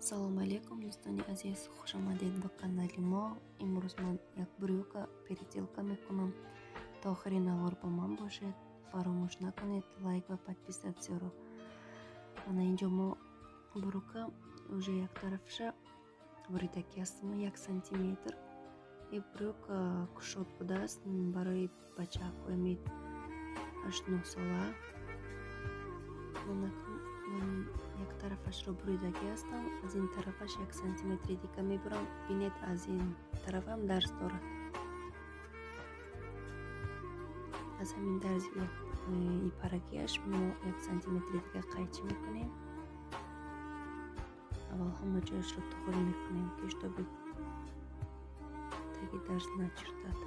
Салому алейкум, дӯстони азиз, хушомадед ба канали мо. Имрӯз ман як брюка переделка мекунам. То охири навор бо ман бошед. Фаромӯш накунед лайк ва подписатсияро. Ана инҷо мо брюка уже як тарафша буридаки ҳастам, 1 сантиметр. И брюк кушод будааст барои бачаҳакои 8-9 сола. Ман як тарафашро буридагӣ ҳастам, аз ин тарафаш 1 сантиметри дига мебурам. Бинед, аз ин тарафам дарз дорад. Аз ҳамин дарзи ипарагиаш мо 1 сантиметри дига қайчӣ мекунем. Аввал ҳама ҷояшро туғри мекунем, ки чтобы таги дарз начиртад.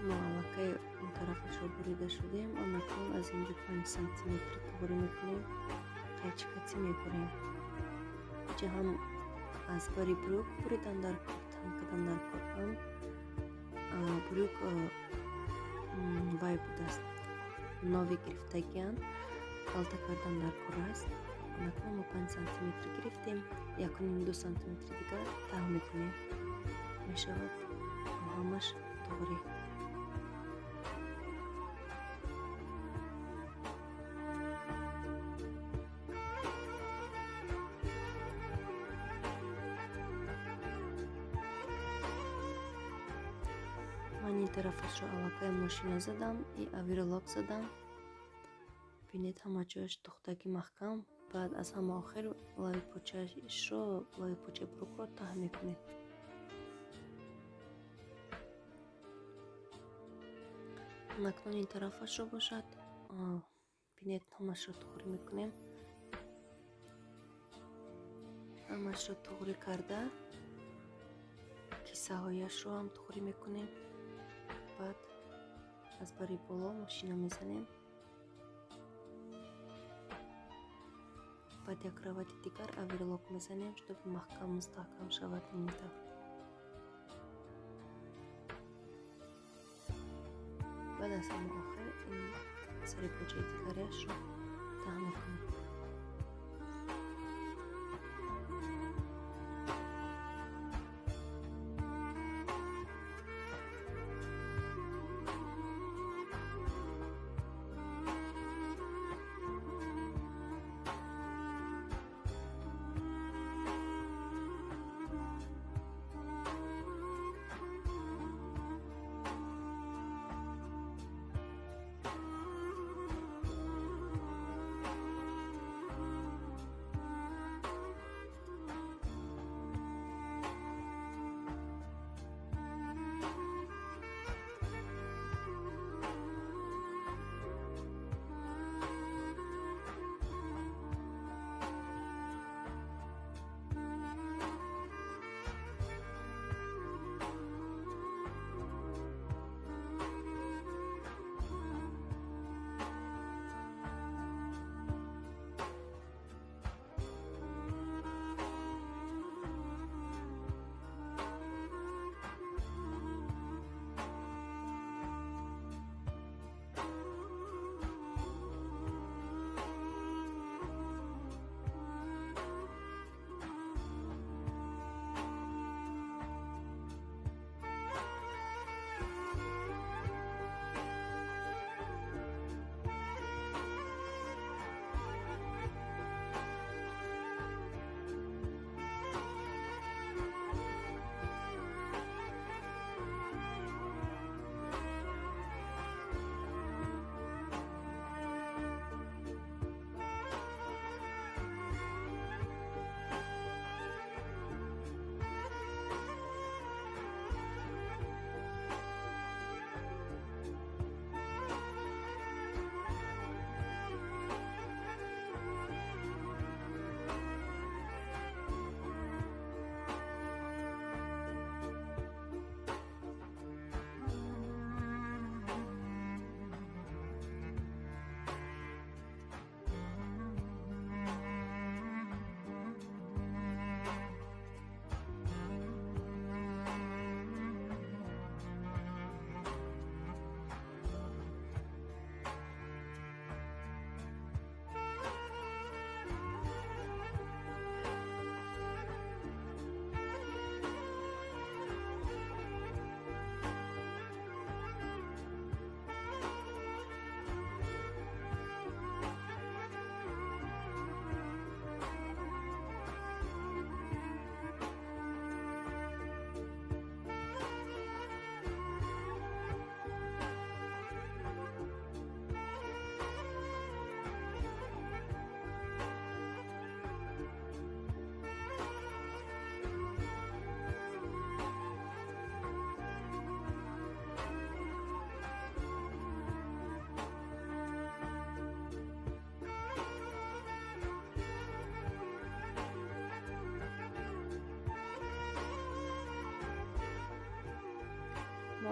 Мо аллакай он тарафашро бурида шудем. Анакнун аз инҷо 5 сантиметр туғри мекунем, қайчикатӣ мебурем. Инҷа ҳам аз бари брюк буридан дар кор, танг кардан дар кор, ҳам брюк вай будааст, нови гирифтагиан, калта кардан дар кор аст. Анакнун мо 5 сантиметр гирифтем, 1,5-2 сантиметри дигар таҳ мекунем, мешавад ҳамаш туғри. Ман ин тарафашро аллакай мошина задам и оверлок задам. Бинед, ҳама ҷояш тухтаги маҳкам. Баъд аз ҳама охир лави почаашро, лави почаи брюкро таҳ мекунем. Акнун ин тарафашро бошад, бинед, ҳамашро туғри мекунем. Ҳамашро туғри карда, кисаҳояшро ҳам туғри мекунем. Баъд аз бари боло мошина мезанем. Баъд як равати дигар оверлок мезанем, чтобы маҳкам, мустаҳкам шавад ин тавр. Баъд аз ҳама охир ин сари почаи дигариашро таҳ мекунем.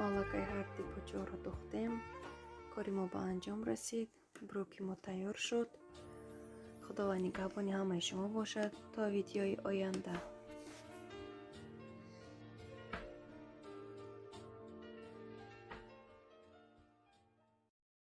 Мо аллакай ҳарди почаҳоро духтем, кори мо ба анҷом расид, брюки мо тайёр шуд. Худованд нигаҳбони ҳамаи шумо бошад то видеои оянда.